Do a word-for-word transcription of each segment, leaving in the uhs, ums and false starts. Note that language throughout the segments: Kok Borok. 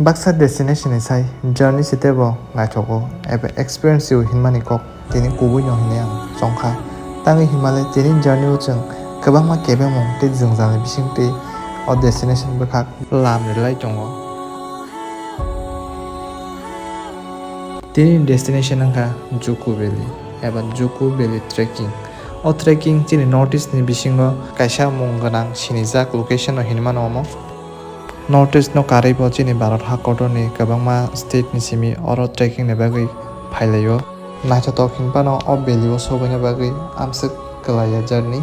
Baksa destination ni sai journey se teibo naithogo eba experience rw hinmani kok tini kubui no hinwi ang chongkha. Tangwi hinmale tini journey o chwng kwbangma kebengmung tei jwngjal ni bisingtwi o destination bwkhak lam rilai tongo. Tini destination wngkha Juku Valley eba Juku Valley Trekking. O trekking chini North East ni bisingo kaisa mung gwnang sinijak location no hinmano omo. North East no karwi bo chini Bharat ha kotor ni kwbangma state ni simi oro trekking ni bagwi phailaio. Naithothok hinphano o valley o sogwina bagwi amswk kwlaiya journey.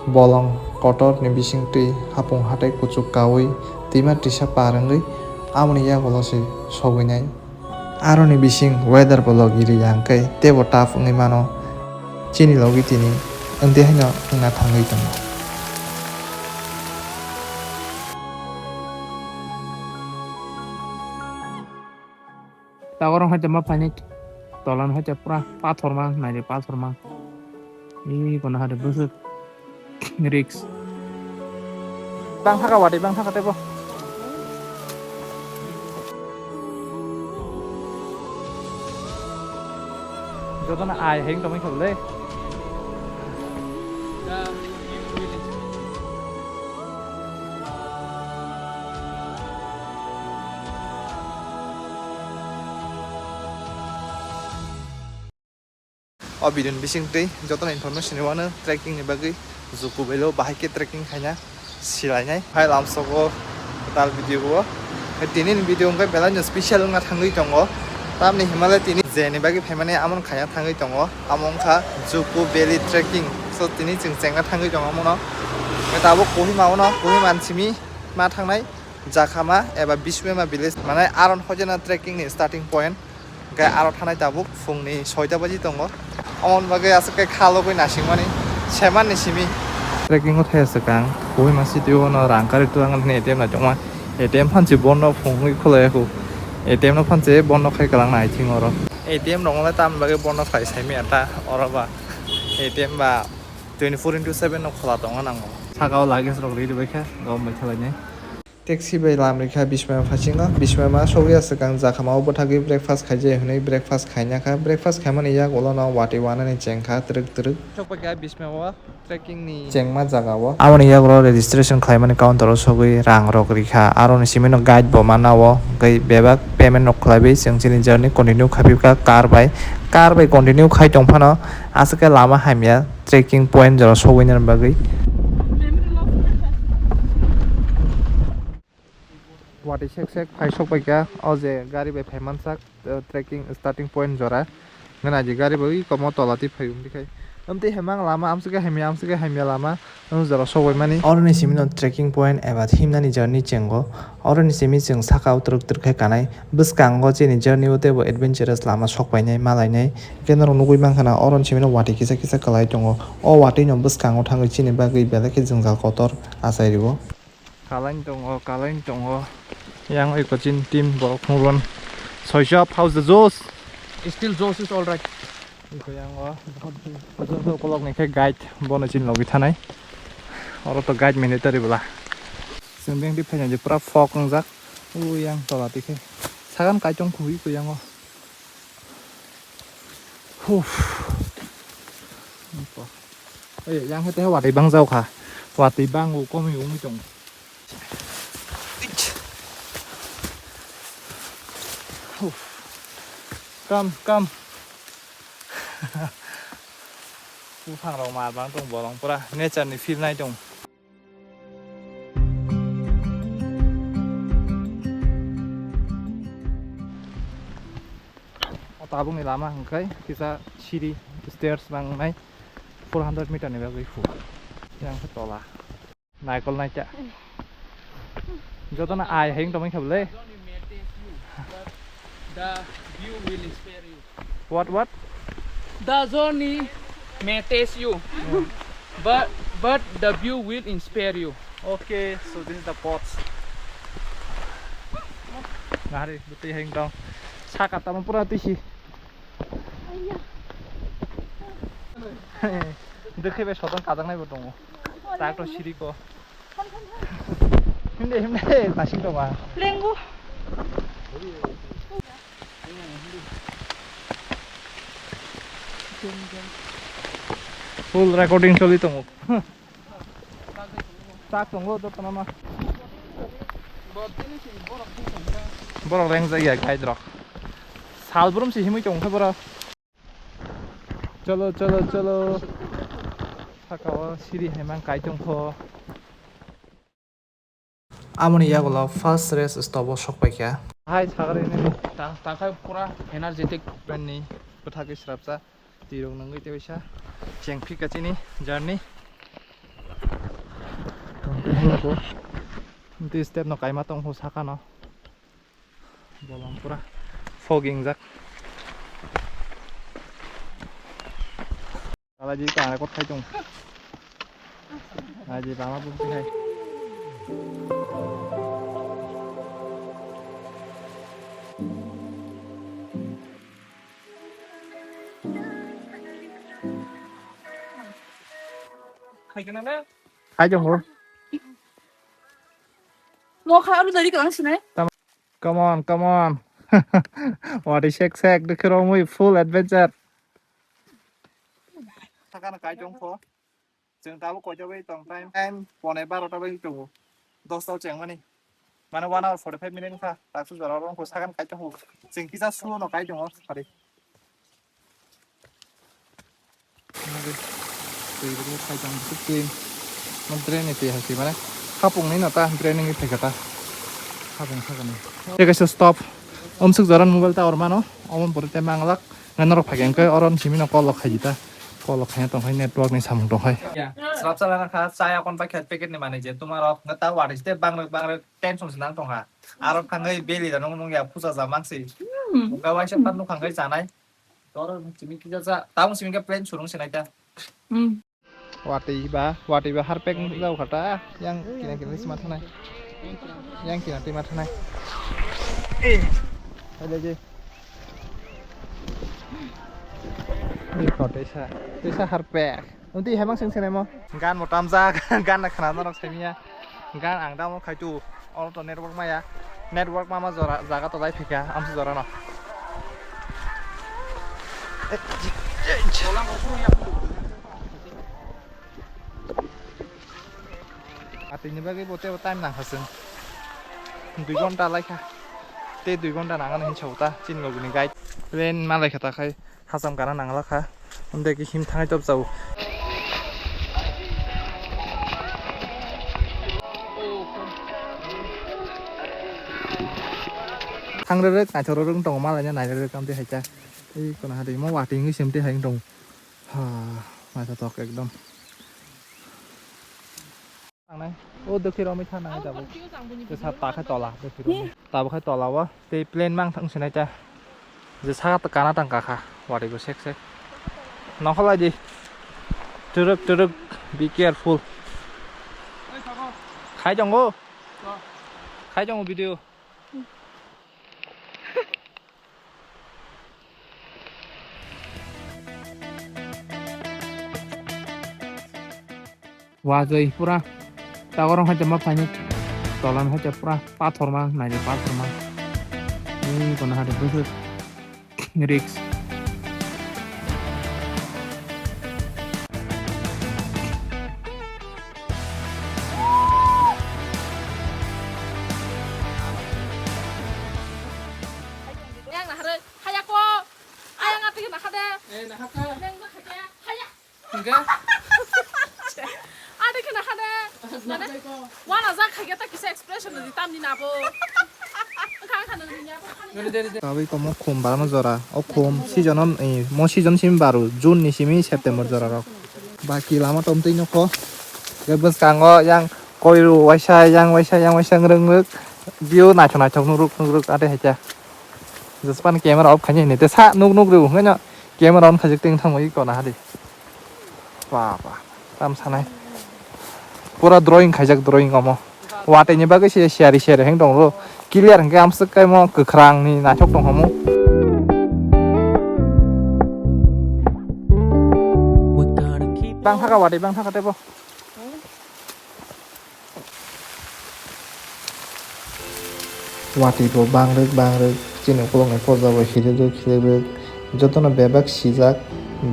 Bolong kotor ni bisingtwi hapung hatai kuchuk kaui twima twisa par wngwi amoni yagulo se sogwinai. Aroni bising weather bo logi ri ya hwnkhe teibo tough wngwi mano. Chini logi tini wngdi haino wngna thangwi tongo. Taborok hai ma phaini tolan hai pura pathor ma naidi pathor ma. Ih, kono hade bwswk risk. Bang thaka wadi, bang thaka tebo. Jotono ai heng tongwi khablai. O video ni bisingtwi jotono information rwano trekking ni bagwi Juku Valley o bahai khe trekking khaina silainai. Hai lamsogo kwtal video o. Tini ni video wngkha belai no special wngna thangwi tongo. Tamni himale tini je ni bagwi phaimani amon khaina thangwi tongo. Amo wngkha Juku Valley Trekking. So tini chwng chengna thangwi tongo mono. Tabuk Kohima ono, Kohima ni simi ma thangnai Jakhama eba Biswema village, mane aron hojena trekking ni starting point. Hwnkhe aro thanai tabuk phungni soita baji tongo. Omoni bagwi aswk khe kha logwi nasingmani semanni simi. Trekking o thai aswk ang Kohima city o no rang kari twlang hwnwi A T M naitokma. A T M phansi bondo phungwi khulaiya khu. A T M no phansi bondo khai kwlangna I think oro. A T M rokno tamni bagwi bondo khlai saimaya ta oro ba A T M ba twenty four into seven no khola tongna nango. Saka o luggage rok ri rwbaikha gom bai khalainai. Taxi bai lam rikha Bismaya phasingo. Bismaya ma sogwi aswk ang Jakhama o bwthagwi breakfast khaijai hwnwi breakfast khaina kha. Breakfast khaimani yak ulo no watwi wanani chengkha twrwk twrwk. Chokpakya Bismaya o trekking ni chengma jaga o. Aboni yagulo registration khlaimani counter o sogwi rang rok rikha. Aroni simi no guide bo mana o. Tei bebak payment rok khlaiwi chwng chini journey continue khaipikha car bai. Car bai continue khai tongphano aswk khe lama hamya. Trekking point jora sogwinani bagwi. Watwi sek sek phai sokpaikha o je gari bai phaimansak, eh, trekking starting point jora. Nana je gari bai komo tola twi phai wngkhe. Amtwi hemang lama amswkhe hamya, amswkhe hamya lama. Ang jora sogwi mani. Oroni simi no trekking point eba himnani journey chengo. Oroni simi chwng saka o twrwk twrwk khe kanai. Bwskango chini journey o teibo adventurous lama sokpainai, malainai. Khe norok nugwi mankha na, oroni simi no watwi kisa kisa kwlai tongo. O watwi no bwskango thangwi chini bagwi belai khe jwngjal kotor achai rwo. Kalain tongo, kalain tongo. Yang oi coaching team borok phungrun. Soisop, how's the Josh? Still Josh is all right. Iko yang o, joto kolok ni khe guide bono chini logi thanai. Oro to guide mandatory bwla. Chwng beng di phaina je pura fog wngjak. O yang tola tikhe. Sagan kaichong khu iko yang o. Huf. Iko. Oi yang hete watwi bang jau kha. Watwi bang o komwi wngwi tong. Huf. Kam, kam. Buphang rok mar bang tong bolong pura nature ni feel nai tong. O tabuk ni lama hwnkhe kisa siri stairs bang nai four hundred meter ni bagwi phu. Yang khe tola. Naikol naikha. Jotono ai hai wng tongmani kha bwle. The view will inspire you. What, what? The journey may test you, but, but the view will inspire you. Okay, so this is the pots. Nari, betul hai wng tong. Saka tamo pura tisi. Dekhe be sotong kajak nai bo tongo. Tak to siri ko. Himde, himde, nasing tonga. Lenggu. Full recording choli tongo. Tak tongo jotono ma. Borok reng jaya guide rok. Salbrum si himui tongkha boro. Cholo, cholo, cholo. Saka o siri hai mang kai tongkho. Amoni yagulo first rest stop o sok paikha. Hai sagari ni ta-, tangkhai pura energetic. Ni bwthagwi srapsa. Tirok nungwi tei waisa. Cheng phika chini journey. Tei step no kaima tongkho sakano. Bolong pura fog ingjak. Alaji ka record khai tong. Alaji bama bumti hai. Khai tong ho. Mo khai aru dari kalang sinai. Come on, come on. Wati sek sek, dukhe romwi full adventure. Sakano kai tong pho. Chwng tabuk koita bai tong time? Time pone barota bai tongo. Dosta o chengmani. Mane one hour forty five minute kha. Taksu jora rong ko sakano kai tongo. Chwng kisa slow no kai tongo. Sorry. Twi rwgwi phaijak twi. Mo drain ni twi hai twi mane hapung ni no ta drain ni phaikha ta. Hapung sakani. Tei kaisa stop. Omsuk jora mobile tower mano. Omo pore tei manglak. Nang norok phaikha hwnkhe oro simi no call rok khaidi ta. Call rok khaina tongkhai network ni samung tongkhai. Srap sala kha chaya kon packet packet ni manwi je tumarok ta wari ste bangrok bangrok tension se nang tongkha. Aro thangwi beli da nung nung ya puja ja mangsi. Uka waisa pan nukha hwnkhe chanai. Tor simi kisa cha, tamo simi khe plan surung se naita. Hmm. Watwi ba, watwi ba harpek wng jao kha ta. Yang kina kina sima thanai. Yang kina tima thanai. Eh. Hai lagi. Ini kau desa, desa harpek. Unti hemang sing sini mo. Gan mo tamjak, gan na khana norok saimiya. Gan ang damo khaitu. Oro to network maya. Network mama jora jaga to lai phika amsa jora no. Atini bagwi bo tebo time nangkha chwng. Dui gonta laikha. Tei dui gonta nangani hinsa uta chini logini guide. Plane ma laikha ta khai. Hacham kana nangla kha. Amtwi khe him thangai topjao. Thangrwrwk naithok rwrwk wng tongo, malaina nairwrwk amtwi hai kha. Tei kono hatwi mo watwi wngwi se amtwi hai wng tongo. Ha, naithothok ekdom. Tangnai. O dokhi romwi thang nang tabuk. Tei sa ta khai tola dokhi romwi. Tabuk khai tola o tei plane mang thang sinai ta. Je saka ta kana tang kakha. Wari go sek sek. Nokholai di. Turuk turuk, be careful. Khai tongo. Khai tongo video. Watwi pura tagorong hai ma phaini tolan hai pura pathor ma naidi pathor ma. Ni kono hai bwswk risk. Yang naharwi haya ko. Ayang atwi nakhade. Eh, nahaka. Neng nakhade. Haya. Hingke? Ade khena hade. Mane wana jak khaikhe ta kisa expression di tamni nabo. Kha kha nang ni abo. Tabui komo khum barano jora. O khum season on, eh, mo season simi baru, June ni simi September jora rok. Baki lama tomtwi nokho. Ke bwskango yang koiru waisa, yang waisa, yang waisa ngrwk ngrwk. View naithok naithok nukruk nukruk ade haikhe. Jaspan camera off khaini hinwi te sa nuk nuk rw hwnkhe no camera on khaijak teng thangwi kona hadi. Ba ba, tam sanai. Pura drawing khaijak drawing omo. Watwi ni bagwi se siyari siyari heng tong ro. Clear hwnkhe amswk khe mo kwkhrang ni naithok tong homo. Bang thaka watwi bang thaka tebo. Watwi bo bangrwk bangrwk, chini ukulukni porja bo hilik rwk hilik rwk, jotono bebak sijak,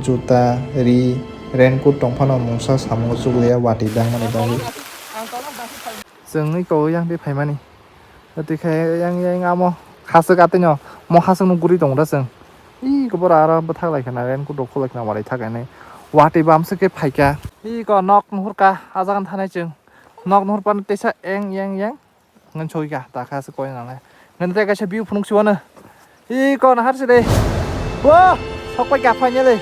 juta, ri, raincoat tongphano mungsa samungo chukliya watwi bangmani bagwi. Chwngwi kowi yang twi phaimani. Twi khe yang yang amo haswk atwino mo haswkno guri tongo da chwng. Ih, kobor aro bwthak lai khna, raincoat rok khulai khna walai thak ani. Watwi bamswk khe phaikha. Ih, ko nok nuhurkha, ah jaga thanai chwng. Nok nuhurpano teisa eng yang yang. Ngan choi ka, ta kha se koi nang le. Ngan te kaisa view phunuk si wano. Ih, ko nahar se de. Wo, sok pai ka finally.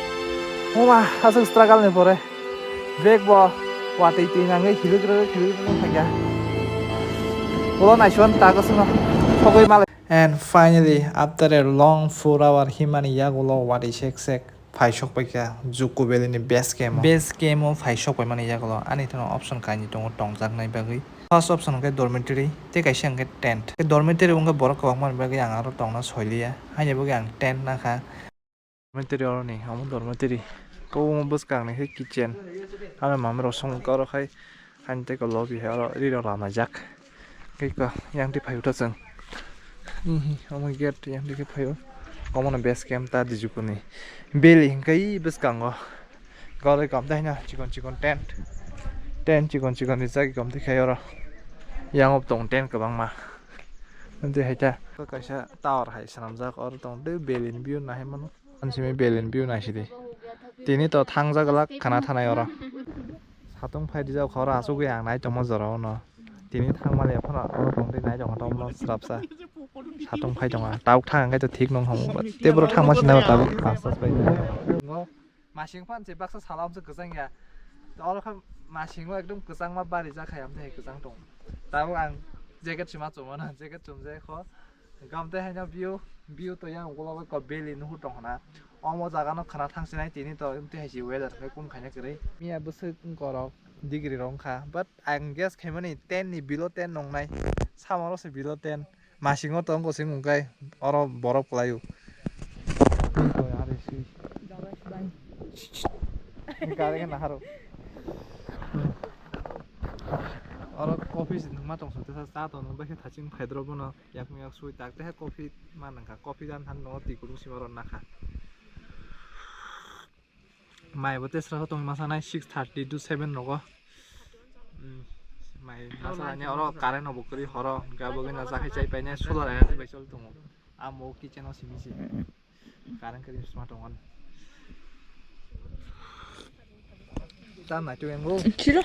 Muma, aswk struggle ni pore. Bag bo, watwi twi nangwi hilik rwk hilik rwk thangya. Ulo naisuan ta kasino. Sogwi malai. And finally, after a long four hour himani yagulo watwi sek sek phai sok paikha Juku Valley ni base camp o. Base camp o phai sok paimani yagulo ani thani option kainwi tongo tongjaknai bagwi. First option hwnkhe dormitory, tei kaisa hwnkhe tent. Tei dormitory o hwnkhe borok kwbangmani bagwi ang aro tongna soiliya, haini bagwi ang tent nakha. Dormitory oroni, omo dormitory. Kobangma bwskangni khe kitchen. Aro mamirok songkha oro khai, haini tei lobby hai oro rirok ramlaijak. Tei ko yang twi phai utha chwng. Hihi, omo gate yang twi khe phaio. Omono base camp ta Dijukuni. Beli hwnkhe ii bwskango. Goroi kom tei haino chikon chikon tent. Tent chikon chikon rijak kom twi khai oro. Yang o tongo tent kwbangma. Tei hai ta kaisa tower hai swnamjak oro tongo tei beli ni view nahai mano. Ani simi beli ni view naisidi. Tini to thangjak glak khana thanai oro. Satung phai rijak kha oro asugwi ang nai tongma jora o no. Tini thangmani phano oro tongwi nai tongkha tongma srapsa. Satung phai tongkha. Tabuk thang hwnkhe to thik nung homo. Tei boro thangma sinai tabuk asas pai. Masing phan se baksa sala amsa kwchang ya. Oro kha masingo ekdom kwchangma bari jak hai amsa hai kwchang tong. Tabuk ang jacket sima chumano, jacket chumjai kho. Gam tei haino view, view to yang ukulok bai ko valley nuhur tong khna. Omo jaga no khna thang sinai tini to tei hai si weather khe kun khaina kwrwi. Miya bwswk wngkorok degree rok wngkha, but ang guess khaimani ten ni below ten nongnai. Samaro se below ten. Masingo to wngkha sing wngkai oro borok kwlaio. Gari khe naharo. Oro coffee se nungma tong sa, cha to nung bai khe thaching phaidrop bono. Yak mung yak sui tak tei coffee ma nang kha, coffee dan than tongo twi kutung sima rw na kha. Mai bo tesra tong ma sanai six thirty to seven rogo. Hmm, mai ma sanai oro current obo kwrwi horo hwnkhe abo gana jakhai chai painai solar energy bai choli tongo. Amo kitchen o simi se current kwrwi sma tongo. Ta nai tu engo. Chiro.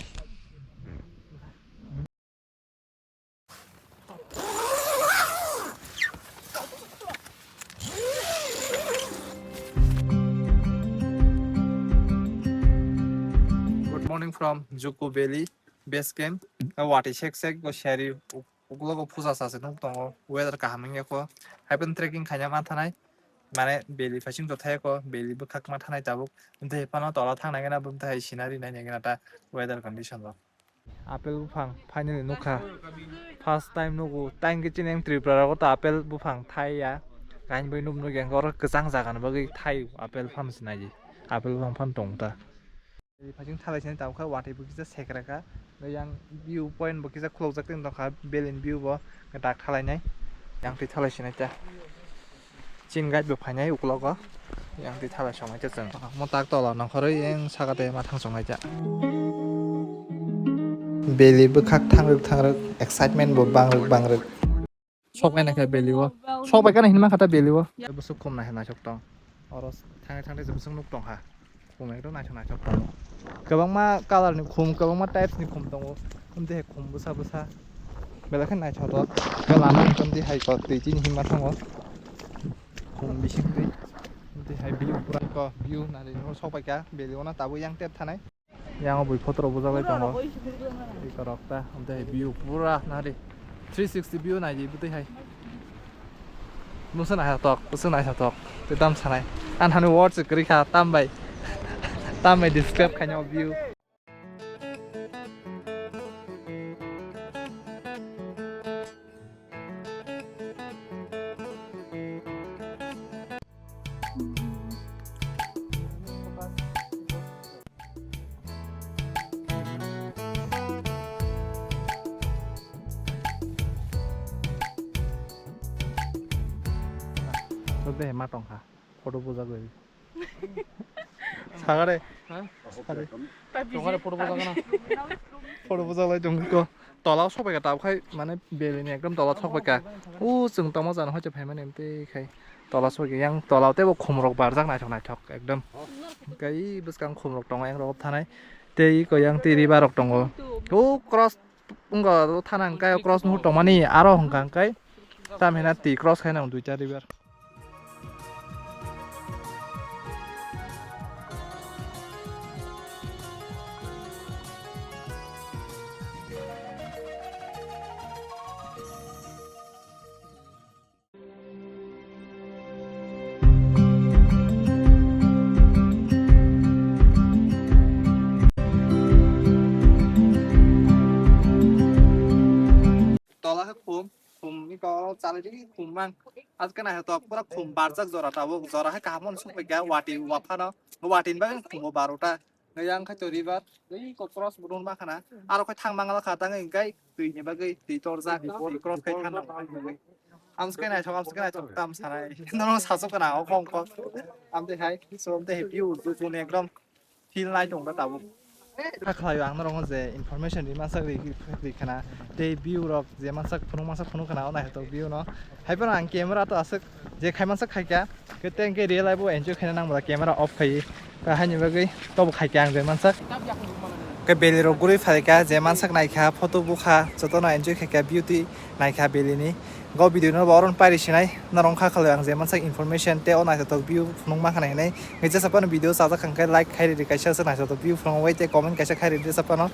Good morning from Juku Valley base camp. Watwi sek sek go sari uklogo puja sase nuk tongo. Weather kaham wngya kho. Haibon trekking khaina ma thanai. Mane valley phasing to thaya kho. Valley bwkhak ma thanai tabuk. Tei phano tola thang nai gana bumthai scenery nai nai gana ta weather condition rok. Apple buphang finally nukha. First time nugo. Tang khe chini Tripura rogo to apple buphang thai ya. Kain bai nub nukya oro kwchang jaga ni bagwi thai apple phan sinai. Apple buphang phan tong ta. Phasing thalai sini tabukha watwi bo kisa sekra kha. Yang view point bo kisa khulokjak tongkha belin view bo dak thalai nai. Yang twi thalai sinai ta. Chin guide bo phainai uklogo. Yang twi thala songnai cha chwng. Mo tak tola nongkhorwi yang saka tei ma thang songnai cha. Beli bwkhak thangrwk thangrwk, excitement bo bangrwk bangrwk. Sok nai kha beli o. Sok bai kana hinma khata beli o. Bwswk khum nai naithok tong. Oro thangwi thangwi bwswk nuk tong kha. Khum ekdom naithok naithok tongo. Kwbangma color ni khum, kwbangma types ni khum tongo. Amtwi hai khum bwsa bwsa. Belai khe naithotok. Khe lama ni twi hai kok twi chini hinma thango. Khum bising twi. Amtwi hai view pura kok view nari no sok pai kha. Belio na tabuk yang tep thanai. Yang bui photo rok bujak lai tongo. Iko rok ta. Amtwi hai view pura nari. Three sixty view nai di bwtwi hai. Bwswk naithotok, bwswk naithotok. Tei tam sanai. Ang thani word se kwrwi kha, tam bai. Tam bai describe khaina o view. Nokde ma tongkha. Photo bujagwi. Sagare. Ha? Sagare. Tongare photo bujagana. Photo bujaglai tongkha. Tola sokbaika tabuk khai mane belini ekdom tola sokbaika. O chwng tongma jana hoite phaimani amtwi khai. Tola sokya yang tola teibo khumrok barjak naithok naithok ekdom. Kai bwskang khumrok tongo yang rok thanai. Tei iko yang tei riba rok tongo. O cross wngkha o thana hwnkhe cross nuhur tongmani aro hwnkha hwnkhe tamhina twi cross khaina duita river. Tola khe khum, khum ni kok chalai di khum mang. Ajke nai to pura khum barjak jora tabuk, jora hai kaham suk bai ga wati waphano, wati ni bagwi khum barota. Yang khai to river, ei ko cross bo run ma khana. Aro khai thang mangala kha tang gai twi ni bagwi twi torjak, twi cross khai thang. Amskai nai thok, amskai nai thok tam sanai. Nono sasuk kana o khong khong. Amte hai, so amte hai view tu tu ne ekdom feel nai tong da tabuk. Kha khlai ang norok je information ri mansak ri ri khana. Tei view rok je mansak phunuk mansak phunuk khana o nai to view no. Hai phano ang camera to aswk je khai mansak khai kha. Kete hwnkhe real life o enjoy khaina nang ba camera off khai. Ka haini bagwi tobo khai kha ang je mansak. Ke belly rok guri phai kha je mansak nai kha photo bu kha jotono enjoy khai kha beauty nai kha belly ni. Go video no ba oron pairi sinai norok kha khalai ang je mansak information tei o naithotok view phunuk ma khana hinai. Ngai jesa phano video chajak kha hwnkhe like khai ridi kaisa se naithotok view phunuk bai tei comment kaisa khai ridi jesa phano.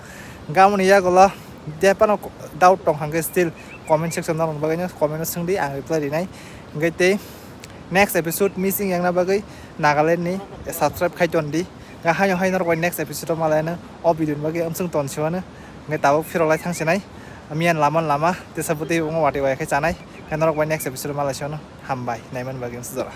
Gamoni yagulo je phano doubt tong kha hwnkhe still comment section norok bagwi no comment o swngdi ang reply rinai. Hwnkhe tei next episode missing yang na bagwi Nagaland ni subscribe khai ton di. Ga haino hai norok bai next episode o malai no o video ni bagwi amsung ton siwano. Hwnkhe tabuk phirok lai thang sinai. Miyan lama lama tesa bwtwi wngma watwi bai khai chanai. Hwnkhe norok bai next episode o malai siwano. Hambai naiman bagwi amsung jora.